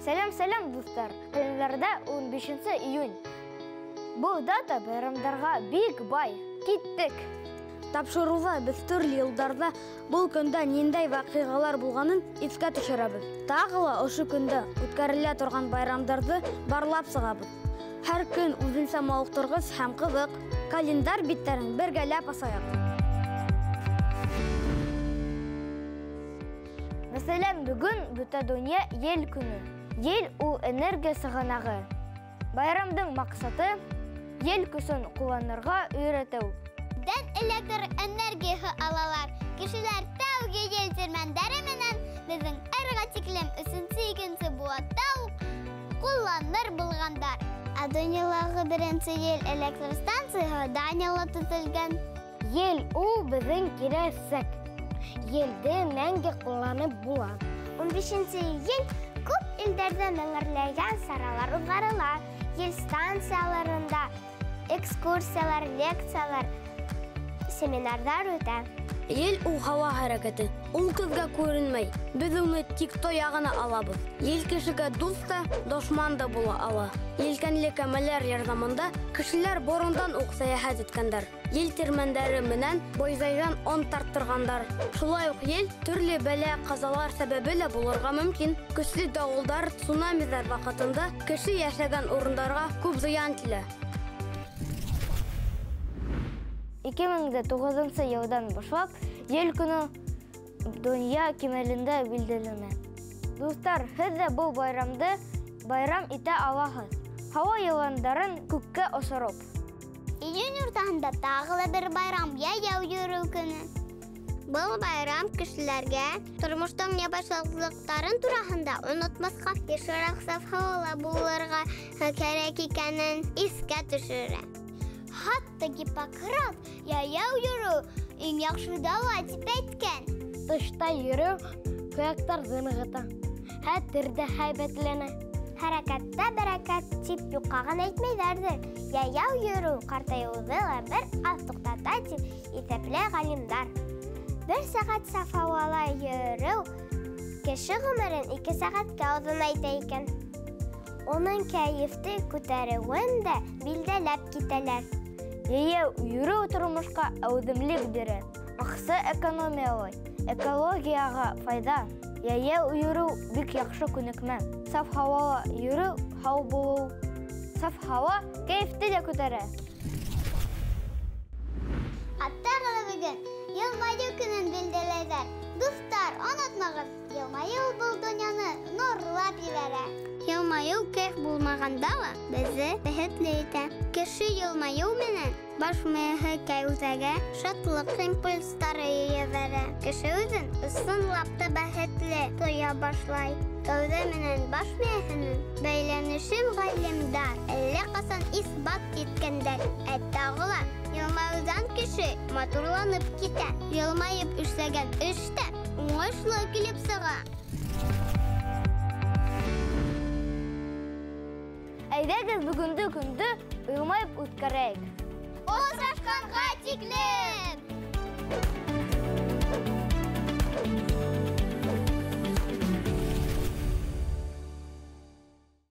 Сәләм, сәләм, дуҫтар! Календарҙа 15 июнь. Был дата байрамдарға бик бай. Киттек! Тапшырыуҙа беҙ төрлө йылдарҙа был көндә ниндәй ваҡиғалар булғанын иҫкә төшөрәбеҙ. Тағы ла ошо көндә үткәрелә торған байрамдарҙы барлап сығабыҙ. Һәр көн үҙенсә мауыҡтырғыс һәм ҡыҙыҡ. Календарь биттәрен бергәләп асайыҡ. Мәҫәлән, бөгөн бөтә донъя ел көнө. Ел ул энергия сығанағы. Байрамдың маҡсаты ел көсөн ҡулланырға өйрәтеү. Дән электр энергияһы алалар. Кешеләр тәүге ел тирмәндәре менән беҙҙең эраға тиклем 3-2 быуатта уҡ ҡулланыр булғандар. Ә донъялағы беренсе ел электр станцияһы Данияла төҙөлгән. Ел ул беҙҙең киләсәк. Елде мәңге ҡулланып була. 15 июнь күп илдәрҙә меңәрләгән саралар уҙғарыла. Ел станцияларында экскурсиялар, лекциялар, семинарҙар үтә. Ел ул һауа хәрәкәте. Ул күҙгә күренмәй. Беҙ уны тик тоя ғына алабыҙ. Ел кешегә дуҫ та, дошман да була ала. Елкәнле кәмәләр ярҙамында кешеләр борондан уҡ сәйәхәт иткәндәр. Ел тирмәндәре менән бойҙайҙан он тарттырғандар. Шулай уҡ ел төрлө бәлә-ҡазалар сәбәбе лә булырға мөмкин. Көслө дауылдар, цунамиҙар ваҡытында кеше йәшәгән урындарға күп зыян килә. 2009 йылдан башлап ел көнө донъя кимәлендә билдәләнә. Дуҫтар, һеҙ ҙә был байрамды байрам итә алаһығыҙ. Һауа йыландарын күккә осороп. Июнь уртаһында тағы ла бер байрам йәйәү йөрөү көнө. Был байрам кешеләргә тормоштоң ябышлыҡтарын тураһында онотмаҫҡа, йышыраҡ саф һауала булырға кәрәк икәнен иҫкә төшөрә. Хатта Гиппократ йәйәү йөрөү иң яҡшы дауа тип әйткән. Тышта йөрөү һөйәктәрҙе нығыта, хәтер ҙә һәйбәтләнә. Хәрәкәттә бәрәкәт тип юҡҡа ғына әйтмәйҙәрҙер. Йәйәү йөрөү ҡартайыуҙы ла бер аҙ туҡтата тип иҫәпләй ғалимдар. Бер сәғәт саф һауала йөрөү кеше ғүмерен 2 сәғәткә оҙонайта икән. Уның кәйефте күтәреүен дә билдәләп китәләр. Йәйәү йөрөү тормошҡа әүҙемлек бирә, аҡса экономиялай, экологияға файҙа. Йәйәү йөрөү бик яҡшы күнекмә. Саф һауала йөрөү һау булыу. Саф һауа кәйефте лә күтәрә. Тағы ла бөгөн йылмайыу көнөн билдәләйҙәр. Дуҫтар, онотмағыҙ, йылмайыу был донъяны нурлап ебәрә. Йылмайыу кәйеф булмағанда ла беҙҙе бәхетле итә. Кеше йылмайыу менән баш мейеһе кәүҙәгә шатлыҡ импульстары ебәрә. Кеше үҙен ысынлап та бәхетле тоя башлай. Кәүҙә менән баш мейеһенең бәйләнешен ғалимдар әллә ҡасан иҫбат иткәндәр. Ә тағы ла йылмайыуҙан кеше матурланып китә. Йылмайып эшләгән эш тә уңышлы килеп сыға. Әйҙәгеҙ бөгөнгө көндө йылмайып үткәрәйек. Осрашҡанға тиклем!